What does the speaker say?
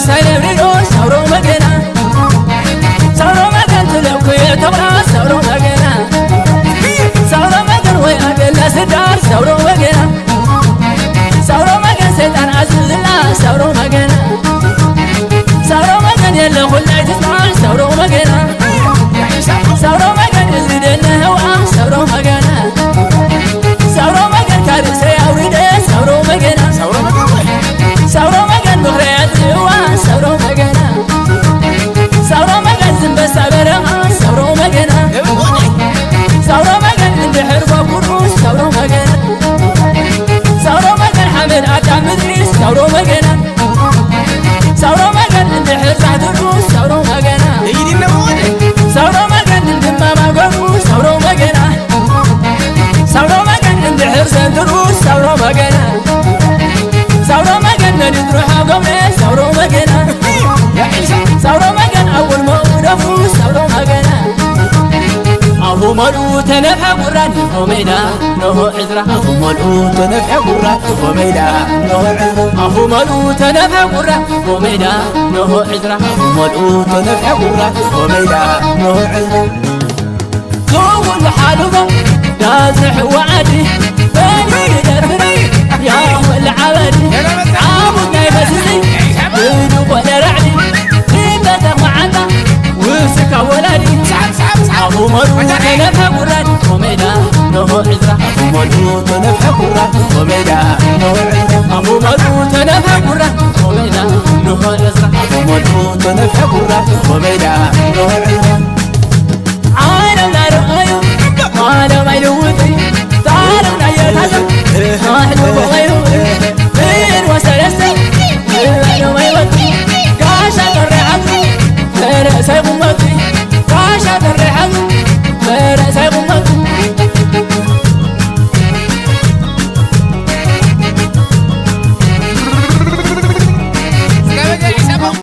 ሳይነብሪዶ ሰውሮ መገና ሰውሮ መገን ትለኩ የተብራ ሰውሮ መገና ሰውሮ መገን ወይ ኣገላ ስዳር ሰውሮ መገና ሰውሮ መገን ሰይጣን ኣዝዝላ ሰውሮ መገና ሰውሮ መገን የለ ኩላይ ትስማ ሰውሮ መገና ሰውሮ መገን እዝሪ ደነ ህዋ ሰውሮ መገና ሰውሮ መገን ካልእ ሰይ ኣውሪደ ሰውሮ መገና ሰውሮ መገን ምኽሪ ኣጽዋ ሰውሮ መገና ሰውሮ መገን ዝንበሳ በረኻ ሰውሮ መገና ሰውሮ መገን እንድሕር በኩሩ ሰውሮ መገና ሰውሮ መገን ሓመድ ኣዳም ምድሪ ሰውሮ መገና ሰውሮ መገን እንድሕር ዛሕትሩ ሰውሮ መገና ሰውሮ መገን እንድማማጎሩ ሰውሮ መገና ሰውሮ መገን እንድሕር ዘንድሩ ሰውሮ መገና ሰውሮ መገን መድጥሩሓ ጎብረ ሰውሮ መገና ሰውሮ መገን ኣውል መውደፉ ሰውሮ መገና ኣሁ መሉ ተነፋ ጉራን ሆሜዳ ኖሆ ዕዝራ ኣሁ መሉ ተነፋ ጉራን ሆሜዳ ኖሆ ዕዝራ ኣሁ መሉ ተነፋ ጉራን ሆሜዳ ኖሆ ዕዝራ ኣሁ መሉ ተነፋ ጉራን ሆሜዳ ኖሆ ዕዝራ ክውን ሓሉፎ ዳዝሕ ወዓዲ በኒ ደፍረ ያወል ዓበዲ ዓሙድ ናይ በስሲ ብድቆ ደራዕዲ ንበተ መዓንታ ውስካ ወላዲ ኣኹመሉ ተነፈ ጉራድ ኮሜዳ ኖሆ ዕዝራ ኣኹመሉ ተነፈ ጉራድ ኮሜዳ ኖሆ ዕዝራ ኣኹመሉ ተነፈ ጉራድ ኮሜዳ ኖሆ ዕዝራ ኣኹመሉ ተነፈ ጉራድ ኮሜዳ ኖሆ ዕዝራ